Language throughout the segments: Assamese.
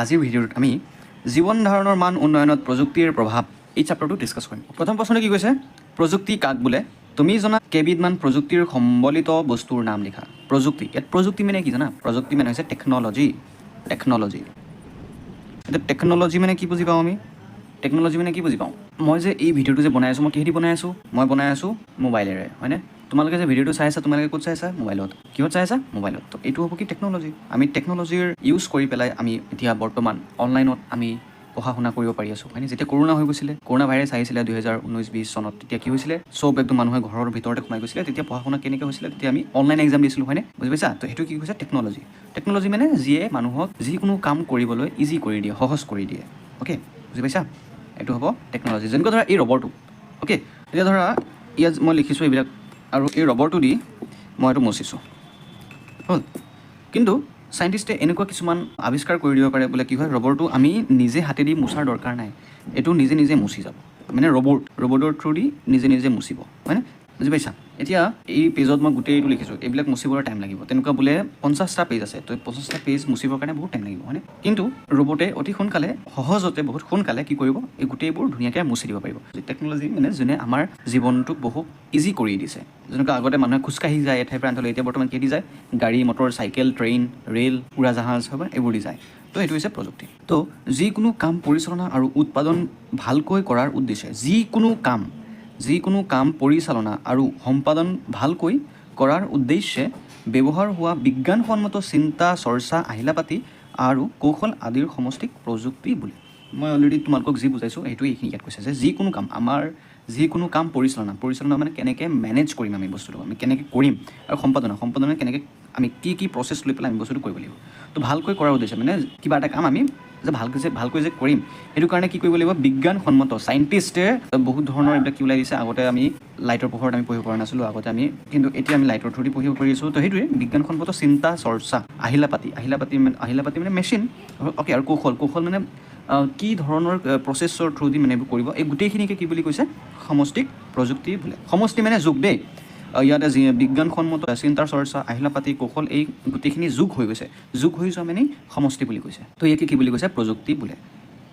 আজিৰ ভিডিঅ'টোত আমি জীৱন ধাৰণৰ মান উন্নয়নত প্ৰযুক্তিৰ প্ৰভাৱ, এই চেপ্টাৰটো ডিছকাছ কৰিম। প্ৰথম প্ৰশ্নটো কি কৈছে? প্ৰযুক্তি কাক বোলে? তুমি জনা কেইবিধমান প্ৰযুক্তিৰ সম্বলিত বস্তুৰ নাম লিখা। প্ৰযুক্তি, ইয়াত প্ৰযুক্তি মানে কি জানা? প্ৰযুক্তি মানে হৈছে টেকন'লজি। টেকন'লজি, এতিয়া টেকন'লজি মানে কি বুজি পাওঁ আমি? টেকন'লজি মানে কি বুজি পাওঁ? মই যে এই ভিডিঅ'টো যে বনাই আছোঁ, মই কিহেদি বনাই আছোঁ? মই বনাই আছোঁ মোবাইলেৰে, হয়নে? তোমালোকে যে ভিডিঅ'টো চাই আছা, তোমালোকে ক'ত চাই আছা? মোবাইলত। কিহত চাই আছা? মোবাইলত। তো এইটো হ'ব কি? টেকন'লজি। আমি টেকন'লজিৰ ইউজ কৰি পেলাই আমি এতিয়া বৰ্তমান অনলাইনত আমি পঢ়া শুনা কৰিব পাৰি আছোঁ, হয়নে? যেতিয়া কৰোণা হৈ গৈছিলে, কৰোণা ভাইৰাছ আহিছিলে 2019-20 চনত, তেতিয়া কি হৈছিলে? চব একদম মানুহে ঘৰৰ ভিতৰতে সোমাই গৈছিলে। তেতিয়া পঢ়া শুনা কেনেকৈ হৈছিলে? তেতিয়া আমি অনলাইন এক্সাম দিছিলোঁ, হয়নে? বুজি পাইছা? তো সেইটো কি কৈছে? টেকন'লজি। টেকন'লজি মানে যিয়ে মানুহক যিকোনো কাম কৰিবলৈ ইজি কৰি দিয়ে, সহজ কৰি দিয়ে। অ'কে, বুজি পাইছা? এইটো হ'ব টেকন'লজি। যেনেকুৱা ধৰা এই ৰবৰটো। অ'কে, এতিয়া ধৰা ইয়াত মই লিখিছোঁ এইবিলাক আৰু এই ৰবৰটো দি মই এইটো মচিছোঁ, হ'ল। কিন্তু চাইণ্টিষ্টে এনেকুৱা কিছুমান আৱিষ্কাৰ কৰি দিব পাৰে বোলে, কি হয়, ৰবৰটো আমি নিজে হাতেদি মোচাৰ দৰকাৰ নাই, এইটো নিজে নিজে মুচি যাব। মানে ৰবটৰ থ্ৰু দি নিজে নিজে মুচিব, হয়নে? বুজি পাইছা? এতিয়া এই পেজত মই গোটেই এইটো লিখিছোঁ, এইবিলাক মুচিবলৈ টাইম লাগিব। তেনেকুৱা বোলে 50টা পেজ আছে, তো 50টা পেজ মুচিবৰ কাৰণে বহুত টাইম লাগিব, হয়নে? কিন্তু ৰবটে অতি সোনকালে, সহজতে, বহুত সোনকালে কি কৰিব? এই গোটেইবোৰ ধুনীয়াকৈ মুচি দিব পাৰিব। টেকন'লজি মানে যোনে আমাৰ জীৱনটোক বহুত ইজি কৰি দিছে। যেনেকুৱা আগতে মানুহে খোজকাঢ়ি যায় এঠাইৰ পৰা আনঠাইলৈ, এতিয়া বৰ্তমান কি দি যায়? গাড়ী, মটৰ, চাইকেল, ট্ৰেইন, ৰেল, উৰাজাহাজ, হ'ব, এইবোৰ দি যায়। তো এইটো হৈছে প্ৰযুক্তি। তো যিকোনো কাম পৰিচালনা আৰু উৎপাদন ভালকৈ কৰাৰ উদ্দেশ্যে, যিকোনো কাম পৰিচালনা আৰু সম্পাদন ভালকৈ কৰাৰ উদ্দেশ্যে ব্যৱহাৰ হোৱা বিজ্ঞানসন্মত চিন্তা চৰ্চা, আহিলা পাতি আৰু কৌশল আদিৰ সমষ্টিক প্ৰযুক্তি বোলে। মই অলৰেডি তোমালোকক যি বুজাইছোঁ, সেইটোৱে এইখিনি ইয়াত কৈছে যে যিকোনো কাম, আমাৰ যিকোনো কাম পৰিচালনা, পৰিচালনা মানে কেনেকৈ মেনেজ কৰিম আমি বস্তুটো, আমি কেনেকৈ কৰিম, আৰু সম্পাদনা, সম্পাদনা কেনেকৈ আমি কি কি প্ৰচেছ লৈ পেলাই আমি বস্তুটো কৰিব লাগিব। তো ভালকৈ কৰাৰ উদ্দেশ্যে মানে কিবা এটা কাম আমি যে ভালকৈ যে কৰিম, সেইটো কাৰণে কি কৰিব লাগিব? বিজ্ঞানসন্মত চাইণ্টিষ্টে বহুত ধৰণৰ এইবিলাক কি ওলাই দিছে। আগতে আমি লাইটৰ পোহৰত আমি পঢ়িব পৰা নাছিলোঁ আগতে আমি, কিন্তু এতিয়া আমি লাইটৰ থ্ৰুদি পঢ়িব পাৰিছোঁ। তো সেইটোৱে বিজ্ঞানসন্মত চিন্তা চৰ্চা, আহিলা পাতি, আহিলা পাতি মানে মেচিন, অ'কে, আৰু কৌশল, কৌশল মানে কি ধৰণৰ প্ৰচেছৰ থ্ৰু দি মানে এইবোৰ কৰিব, এই গোটেইখিনিকে কি বুলি কৈছে? সমষ্টিক প্ৰযুক্তি বোলে। সমষ্টি মানে যোগ দেই। ইয়াতে যি বিজ্ঞানসন্মত চিন্তা চৰ্চা, আহিলা পাতি, কৌশল, এই গোটেইখিনি যোগ হৈ গৈছে। যোগ হৈ যোৱা মানে সমষ্টি বুলি কৈছে। তো ইয়াকে কি বুলি কৈছে? প্ৰযুক্তি বোলে।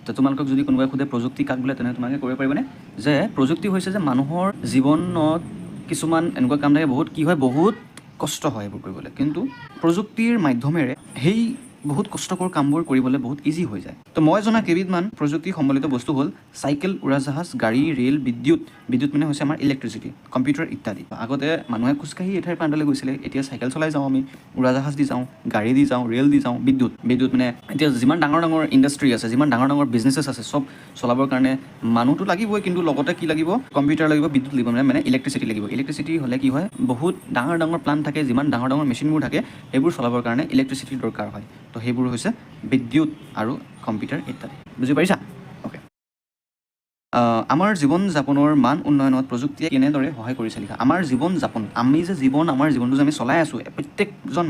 তো তোমালোকক যদি কোনোবাই সোধে প্ৰযুক্তি কাক বোলে, তেনেহ'লে তোমালোকে কৰিব পাৰিবানে যে প্ৰযুক্তি হৈছে যে মানুহৰ জীৱনত কিছুমান এনেকুৱা কাম থাকে, বহুত কি হয়, বহুত কষ্ট হয় এইবোৰ কৰিবলৈ, কিন্তু প্ৰযুক্তিৰ মাধ্যমেৰে সেই বহুত কষ্টকৰ কামবোৰ কৰিবলৈ বহুত ইজি হৈ যায়। তো মই জনা কেইবিধমান প্ৰযুক্তি সম্বলিত বস্তু হ'ল চাইকেল, উৰাজাহাজ, গাড়ী, ৰেল, বিদ্যুৎ, বিদ্যুৎ মানে হৈছে আমাৰ ইলেক্ট্ৰিচিটি, কম্পিউটাৰ ইত্যাদি। আগতে মানুহে খোজকাঢ়ি এঠাইৰ পৰা আনঠাইলৈ গৈছিলে, এতিয়া চাইকেল চলাই যাওঁ আমি, উৰাজাহাজ দি যাওঁ, গাড়ী দি যাওঁ, ৰেল দি যাওঁ। বিদ্যুৎ, বিদ্যুৎ মানে এতিয়া যিমান ডাঙৰ ডাঙৰ ইণ্ডাষ্ট্ৰি আছে, যিমান ডাঙৰ ডাঙৰ বিজনেছেছ আছে, চব চলাবৰ কাৰণে মানুহটো লাগিবই, কিন্তু লগতে কি লাগিব? কম্পিউটাৰ লাগিব, বিদ্যুৎ লাগিব, মানে ইলেক্ট্ৰিচিটি লাগিব। ইলেক্ট্ৰিচিটি হ'লে কি হয়, বহুত ডাঙৰ ডাঙৰ প্লাণ্ট থাকে, যিমান ডাঙৰ ডাঙৰ মেচিনবোৰ থাকে, সেইবোৰ চলাবৰ কাৰণে ইলেক্ট্ৰিচিটিৰ দৰকাৰ হয়। তো সেইবোৰ হৈছে বিদ্যুৎ আৰু কম্পিউটাৰ ইত্যাদি। বুজি পাৰিছা? অ'কে। আমাৰ জীৱন যাপনৰ মান উন্নয়নত প্ৰযুক্তিয়ে কেনেদৰে সহায় কৰিছে লিখা। আমাৰ জীৱন যাপন, আমি যে জীৱন, আমাৰ জীৱনটো যে আমি চলাই আছোঁ, প্ৰত্যেকজন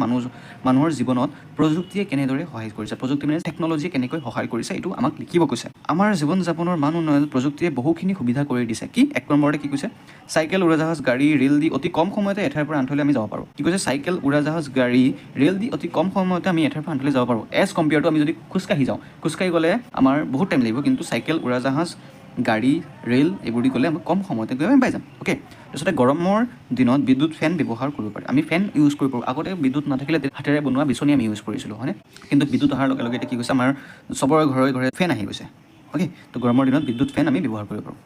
মানুহৰ জীৱনত প্ৰযুক্তিয়ে কেনেদৰে সহায় কৰিছে, প্ৰযুক্তি মানে টেকন'লজিয়ে কেনেকৈ সহায় কৰিছে, এইটো আমাক লিখিব কৈছে। আমাৰ জীৱন যাপনৰ মান উন্নয়নত প্ৰযুক্তিয়ে বহুখিনি সুবিধা কৰি দিছে। কি, এক নম্বৰতে কি কৈছে? চাইকেল, উৰাজাহাজ, গাড়ী, ৰেল দি অতি কম সময়তে এঠাইৰ পৰা আনঠাইলৈ আমি যাব পাৰোঁ। কি কৈছে? চাইকেল, উৰাজাহাজ, গাড়ী, ৰেল দি অতি কম সময়তে আমি এঠাইৰ পৰা আনঠাইলৈ যাব পাৰোঁ। এজ কম্পেয়াৰ টু আমি যদি খোজকাঢ়ি যাওঁ, খোজকাঢ়ি গ'লে আমাৰ বহুত টাইম লাগিব, কিন্তু চাইকেল, উৰাজাহাজ, গাড়ী, ৰেল এইবোৰ দি গ'লে আমি কম সময়তে গৈ আমি পাই যাম। অ'কে, তাৰপিছতে গৰমৰ দিনত বিদ্যুৎ ফেন ব্যৱহাৰ কৰিব পাৰি। আমি ফেন ইউজ কৰিব পাৰোঁ। আগতে বিদ্যুৎ নাথাকিলে হাতেৰে বনোৱা বিচনী আমি ইউজ কৰিছিলোঁ, হয়নে? কিন্তু বিদ্যুৎ অহাৰ লগে লগে এতিয়া কি কৈছে, আমাৰ চবৰে ঘৰে ঘৰে ফেন আহি গৈছে। অ'কে, তো গৰমৰ দিনত বিদ্যুৎ ফেন আমি ব্যৱহাৰ কৰিব পাৰোঁ।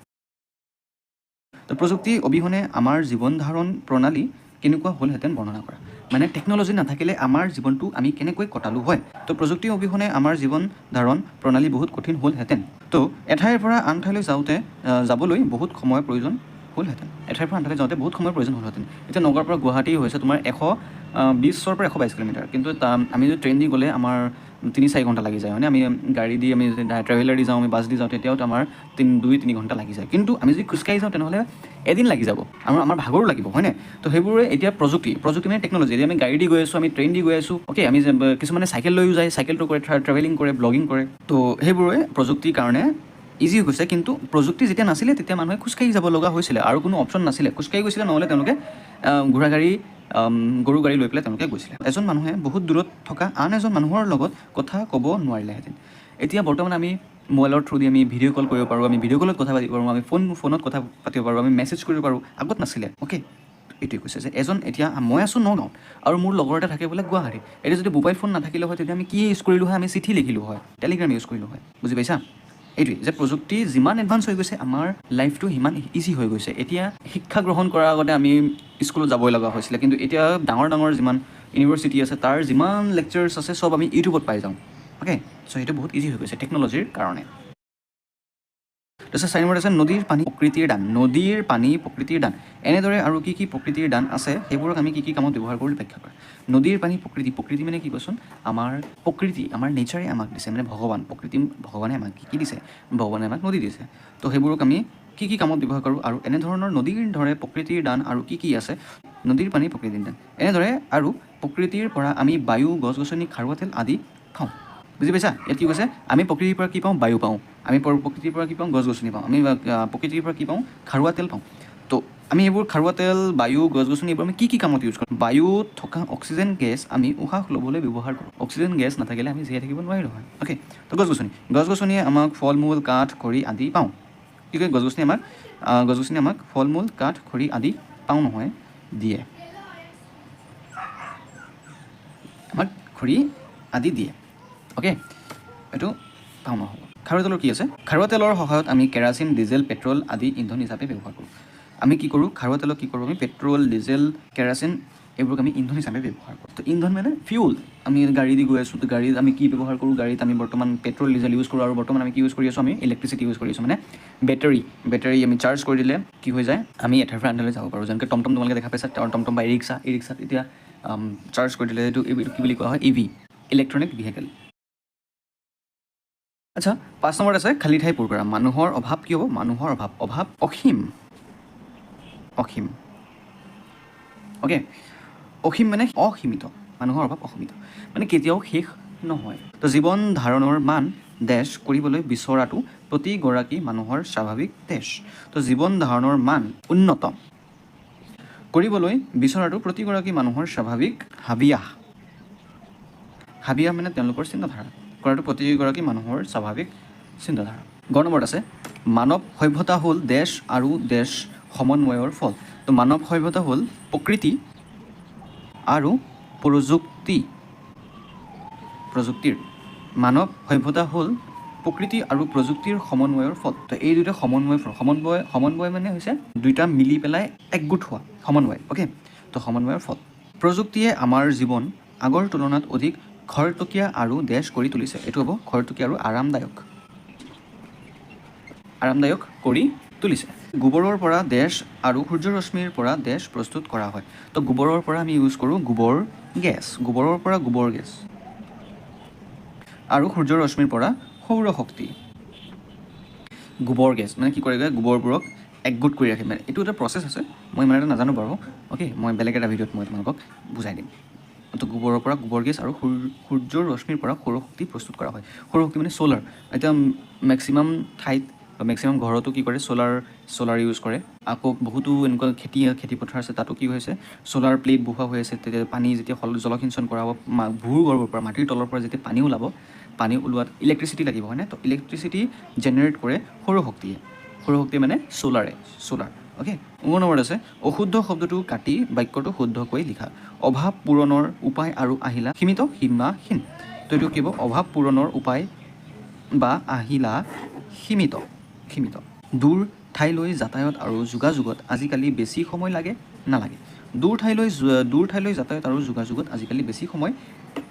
তো প্ৰযুক্তি অবিহনে আমাৰ জীৱন ধাৰণ প্ৰণালী কেনেকুৱা হ'লহেঁতেন বৰ্ণনা কৰা। মানে টেকন'লজি নাথাকিলে আমাৰ জীৱনটো আমি কেনেকৈ কটালোঁ হয়? তো প্ৰযুক্তি অবিহনে আমাৰ জীৱন ধাৰণ প্ৰণালী বহুত কঠিন হ'লহেঁতেন। তো এঠাইৰ পৰা আন ঠাইলৈ যাবলৈ বহুত সময়ৰ প্ৰয়োজন হ'লহেঁতেন। এঠাইৰ পৰা আন ঠাইলৈ যাওঁতে বহুত সময়ৰ প্ৰয়োজন হ'লহেঁতেন। এতিয়া নগাঁৱৰ পৰা গুৱাহাটী হৈছে তোমাৰ 120ৰ পৰা 122 কিলোমিটাৰ, কিন্তু আমি যদি ট্ৰেইন দি গ'লে আমাৰ 3-4 ঘণ্টা লাগি যায়, হয়নে? আমি গাড়ী দি, আমি ট্ৰেভেলাৰ দি যাওঁ, আমি বাছ দি যাওঁ, তেতিয়াও আমাৰ 2-3 ঘণ্টা লাগি যায়। কিন্তু আমি যদি খোজকাঢ়ি যাওঁ, তেনেহ'লে এদিন লাগি যাব আৰু আমাৰ ভাগৰো লাগিব, হয়নে? তো সেইবোৰে এতিয়া প্ৰযুক্তি, প্ৰযুক্তি মানে টেকন'লজি। এতিয়া আমি গাড়ী দি গৈ আছোঁ, আমি ট্ৰেইন দি গৈ আছোঁ, অ'কে, আমি যে কিছুমানে চাইকেল লৈও যায়, চাইকেলটো কৰে, ট্ৰেভেলিং কৰে, ব্লগিং কৰে। তো সেইবোৰে প্ৰযুক্তিৰ কাৰণে ইজি হৈ গৈছে। কিন্তু প্ৰযুক্তি যেতিয়া নাছিলে, তেতিয়া মানুহে খোজকাঢ়ি যাব লগা হৈছিলে আৰু কোনো অপশ্যন নাছিলে। খোজকাঢ়ি গৈছিলে, নহ'লে তেওঁলোকে ঘোঁৰা গাড়ী, গৰু গাড়ী লৈ পেলাই তেওঁলোকে গৈছিলে। এজন মানুহে বহুত দূৰত থকা আন এজন মানুহৰ লগত কথা ক'ব নোৱাৰিলেহেঁতেন। এতিয়া বৰ্তমান আমি মোবাইলৰ থ্ৰু দি আমি ভিডিঅ' কল কৰিব পাৰোঁ, আমি ভিডিঅ' কলত কথা পাতিব পাৰোঁ, আমি ফোনত কথা পাতিব পাৰোঁ, আমি মেছেজ কৰিব পাৰোঁ। আগত নাছিলে, অ'কে। এইটোৱে কৈছে যে এজন, এতিয়া মই আছোঁ নগাঁৱত আৰু মোৰ লগৰ এটা থাকে বোলে গুৱাহাটীত। এতিয়া যদি মোবাইল ফোন নাথাকিলে হয়, তেতিয়া আমি কি ইউজ কৰিলোঁ হয়? আমি চিঠি লিখিলোঁ হয়, টেলিগ্ৰাম ইউজ কৰিলোঁ হয়। বুজি পাইছা? এইটোৱে যে প্ৰযুক্তি যিমান এডভান্স হৈ গৈছে, আমাৰ লাইফটো সিমান ইজি হৈ গৈছে। এতিয়া শিক্ষা গ্ৰহণ কৰাৰ আগতে আমি স্কুলত যাবই লগা হৈছিলে, কিন্তু এতিয়া ডাঙৰ ডাঙৰ যিমান ইউনিভাৰ্চিটি আছে, তাৰ যিমান লেকচাৰ্ছ আছে, চব আমি ইউটিউবত পাই যাওঁ। অ'কে, চ' সেইটো বহুত ইজি হৈ গৈছে টেকন'লজিৰ কাৰণে। তাৰপিছত 4 নম্বৰত আছে নদীৰ পানী প্ৰকৃতিৰ দান। নদীৰ পানী প্ৰকৃতিৰ দান। এনেদৰে আৰু কি কি প্ৰকৃতিৰ দান আছে, সেইবোৰক আমি কি কি কামত ব্যৱহাৰ কৰোঁ ব্যাখ্যা কৰা। নদীৰ পানী প্ৰকৃতি, প্ৰকৃতি মানে কি কোৱাচোন? আমাৰ প্ৰকৃতি, আমাৰ নেচাৰে আমাক দিছে, মানে ভগৱান, প্ৰকৃতি, ভগৱানে আমাক কি কি দিছে? ভগৱানে আমাক নদী দিছে। তো সেইবোৰক আমি কি কি কামত ব্যৱহাৰ কৰোঁ আৰু এনেধৰণৰ নদীৰ দৰে প্ৰকৃতিৰ দান আৰু কি কি আছে? নদীৰ পানী প্ৰকৃতিৰ দান। এনেদৰে আৰু প্ৰকৃতিৰ পৰা আমি বায়ু, গছ গছনি, খাৰুৱা তেল আদি পাওঁ। বুজি পাইছা? ইয়াত কি কৈছে? আমি প্ৰকৃতিৰ পৰা কি পাওঁ? বায়ু পাওঁ। আমি প্ৰকৃতিৰ পৰা কি পাওঁ? গছ গছনি পাওঁ। আমি প্ৰকৃতিৰ পৰা কি পাওঁ? খাৰুৱা তেল পাওঁ। তো আমি এইবোৰ খাৰুৱা তেল, বায়ু, গছ গছনি, এইবোৰ আমি কি কি কামত ইউজ কৰোঁ? বায়ুত থকা অক্সিজেন গেছ আমি উশাহ ল'বলৈ ব্যৱহাৰ কৰোঁ। অক্সিজেন গেছ নাথাকিলে আমি জীয়াই থাকিব নোৱাৰিলোঁ হয়। অ'কে, তো গছ গছনি, গছ গছনিয়ে আমাক ফল মূল, কাঠ, খৰি আদি পাওঁ। কি কয়? গছ গছনি আমাক ফল মূল, কাঠ, খৰি আদি পাওঁ নহয়, দিয়ে। আমাক খৰি আদি দিয়ে। অ'কে, এইটো পাওঁ নহ'ব। খাৰুৱা তেলৰ কি আছে? খাৰুৱা তেলৰ সহায়ত আমি কেৰাচিন, ডিজেল, পেট্ৰল আদি ইন্ধন হিচাপে ব্যৱহাৰ কৰোঁ। আমি কি কৰোঁ? খাৰুৱা তেলক কি কৰোঁ আমি? পেট্ৰল, ডিজেল, কেৰাচিন, এইবোৰক আমি ইন্ধন হিচাপে ব্যৱহাৰ কৰোঁ। তো ইন্ধন মানে ফিউল। আমি গাড়ী দি গৈ আছোঁ, তো গাড়ীত আমি কি ব্যৱহাৰ কৰোঁ? গাড়ীত আমি বৰ্তমান পেট্ৰল, ডিজেল ইউজ কৰোঁ। আৰু বৰ্তমান আমি কি ইউজ কৰি আছোঁ? আমি ইলেক্ট্ৰিচিটি ইউজ কৰি আছোঁ, মানে বেটাৰী। বেটাৰী আমি চাৰ্জ কৰি দিলে কি হৈ যায়? আমি এঠাইৰ পৰা আন ঠাইলৈ যাব পাৰোঁ। যেনেকৈ টমটম তোমালোকে দেখা পাইছা, টমটম বা ই ৰিক্সা। ই ৰিক্সাত এতিয়া চাৰ্জ কৰি দিলে, এইটো কি বুলি কোৱা হয়? EV, electronic vehicle. আচ্ছা, 5 নম্বৰত আছে খালী ঠাই পূৰ কৰা। মানুহৰ অভাৱ কি হ'ব? মানুহৰ অভাৱ, অভাৱ অসীম, অসীম। অ'কে, অসীম মানে অসীমিত। মানুহৰ অভাৱ অসীমিত মানে কেতিয়াও শেষ নহয়। তো জীৱন ধাৰণৰ মান ডেছ কৰিবলৈ বিচৰাটো প্ৰতিগৰাকী মানুহৰ স্বাভাৱিক ডেছ। তো জীৱন ধাৰণৰ মান উন্নত কৰিবলৈ বিচৰাটো প্ৰতিগৰাকী মানুহৰ স্বাভাৱিক হাবিয়াস। হাবিয়াস মানে তেওঁলোকৰ চিন্তাধাৰা। কৰাটো প্ৰতিগৰাকী মানুহৰ স্বাভাৱিক চিন্তাধাৰা। গ নম্বৰত আছে মানৱ সভ্যতা হ'ল ডেছ আৰু ডেছ সমন্বয়ৰ ফল। তো মানৱ সভ্যতা হ'ল প্ৰকৃতি আৰু প্ৰযুক্তি, প্ৰযুক্তিৰ। মানৱ সভ্যতা হ'ল প্ৰকৃতি আৰু প্ৰযুক্তিৰ সমন্বয়ৰ ফল। তো এই দুটা সমন্বয়ৰ ফল। সমন্বয়, সমন্বয় মানে হৈছে দুইটা মিলি পেলাই একগোট হোৱা, সমন্বয়। অ'কে, তো সমন্বয়ৰ ফল। প্ৰযুক্তিয়ে আমাৰ জীৱন আগৰ তুলনাত অধিক খৰতকীয়া আৰু ডেছ কৰি তুলিছে। এইটো হ'ব খৰতকীয়া আৰু আৰামদায়ক, আৰামদায়ক কৰি তুলিছে। গোবৰৰ পৰা ডেছ আৰু সূৰ্য ৰশ্মিৰ পৰা ডেছ প্ৰস্তুত কৰা হয়। তো গোবৰৰ পৰা আমি ইউজ কৰোঁ গোবৰ গেছ, গোবৰৰ পৰা গোবৰ গেছ, আৰু সূৰ্য ৰশ্মিৰ পৰা সৌৰশক্তি। গোবৰ গেছ মানে কি কৰেগৈ? গোবৰবোৰক একগোট কৰি ৰাখে। মানে এইটো এটা প্ৰচেছ আছে, মই ইমান এটা নাজানো বাৰু। অ'কে, মই বেলেগ এটা ভিডিঅ'ত মই তোমালোকক বুজাই দিম। তো গোবৰৰ পৰা গোবৰ গেছ আৰু সূৰ্যৰ ৰশ্মিৰ পৰা সৌৰশক্তি প্ৰস্তুত কৰা হয়। সৌৰশক্তি মানে চ'লাৰ। এতিয়া মেক্সিমাম ঠাইত বা মেক্সিমাম ঘৰতো কি কৰে? চ'লাৰ ইউজ কৰে। আকৌ বহুতো এনেকুৱা খেতি পথাৰ আছে, তাতো কি হৈছে? চ'লাৰ প্লেট বহোৱা হৈ আছে। তেতিয়া পানী যেতিয়া জলসিঞ্চন কৰা হ'ব, ভূগৰ্ভৰ পৰা, মাটিৰ তলৰ পৰা যেতিয়া পানী ওলাব, পানী ওলোৱাত ইলেক্ট্ৰিচিটি লাগিব, হয়নে? তো ইলেক্ট্ৰিচিটি জেনেৰেট কৰে সৌৰশক্তিয়ে। সৌৰশক্তি মানে চ'লাৰে, চ'লাৰ। অ'কে, 9 নম্বৰত আছে অশুদ্ধ শব্দটো কাটি বাক্যটো শুদ্ধকৈ লিখা। অভাৱ পূৰণৰ উপায় আৰু আহিলা সীমিত, সীমাহীন। তো এইটো কি হ'ব? অভাৱ পূৰণৰ উপায় বা আহিলা সীমিত, সীমিত। দূৰ ঠাইলৈ যাতায়াত আৰু যোগাযোগত আজিকালি বেছি সময় লাগে, নালাগে। দূৰ ঠাইলৈ যাতায়াত আৰু যোগাযোগত আজিকালি বেছি সময়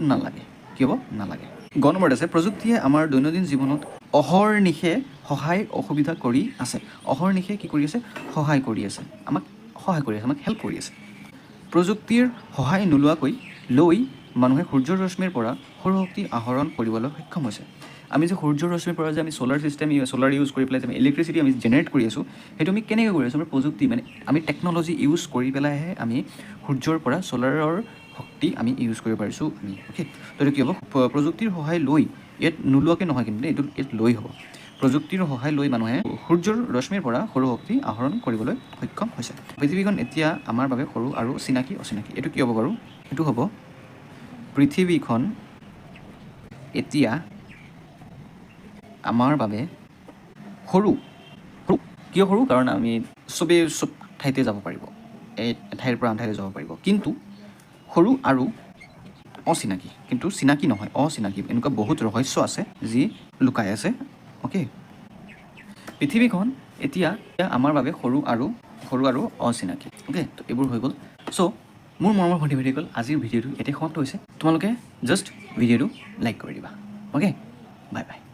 নালাগে। কি হ'ব? নালাগে। গ নম্বৰত আছে প্ৰযুক্তিয়ে আমাৰ দৈনন্দিন জীৱনত অহৰ্নিশে সহায় অসুবিধা কৰি আছে। অহৰ্নিশে কি কৰি আছে? সহায় কৰি আছে, আমাক সহায় কৰি আছে, আমাক হেল্প কৰি আছে। প্ৰযুক্তিৰ সহায় নোলোৱাকৈ লৈ মানুহে সূৰ্যৰ ৰশ্মিৰ পৰা সৌৰশক্তি আহৰণ কৰিবলৈ সক্ষম হৈছে। আমি যে সূৰ্যৰ ৰশ্মিৰ পৰা যে আমি চ'লাৰ ছিষ্টেম, চ'লাৰ ইউজ কৰি পেলাই যে আমি ইলেক্ট্ৰিচিটি আমি জেনেৰেট কৰি আছোঁ, সেইটো আমি কেনেকৈ কৰি আছোঁ? আমাৰ প্ৰযুক্তি, মানে আমি টেকন'লজি ইউজ কৰি পেলাইহে আমি সূৰ্যৰ পৰা চ'লাৰৰ শক্তি আমি ইউজ কৰিব পাৰিছোঁ আমি। অ'কে, তো এইটো কি হ'ব? প্ৰযুক্তিৰ সহায় লৈ, ইয়াত নোলোৱাকৈ নহয় কিন্তু দেই, এইটো ইয়াত লৈ হ'ব। প্ৰযুক্তিৰ সহায় লৈ মানুহে সূৰ্যৰ ৰশ্মিৰ পৰা সৌৰশক্তি আহৰণ কৰিবলৈ সক্ষম হৈছে। পৃথিৱীখন এতিয়া আমাৰ বাবে সৰু আৰু চিনাকি, অচিনাকি। এইটো কি হ'ব বাৰু? এইটো হ'ব পৃথিৱীখন এতিয়া আমাৰ বাবে সৰু। সৰু কিয়? সৰু কাৰণ আমি চবেই চব ঠাইতে যাব পাৰিব, এই ঠাইৰ পৰা আন ঠাইলৈ যাব পাৰিব। কিন্তু সৰু আৰু অচিনাকি, কিন্তু চিনাকি নহয়, অচিনাকি। এনেকুৱা বহুত ৰহস্য আছে যি লুকাই আছে, অ'কে। পৃথিৱীখন এতিয়া আমাৰ বাবে সৰু আৰু অচিনাকি, অ'কে। তো এইবোৰ হৈ গ'ল। চ' মোৰ মৰমৰ ভণ্টি ভাইটিসকল, আজিৰ ভিডিঅ'টো ইয়াতে সমাপ্ত হৈছে। তোমালোকে জাষ্ট ভিডিঅ'টো লাইক কৰি দিবা। Okay, bye bye.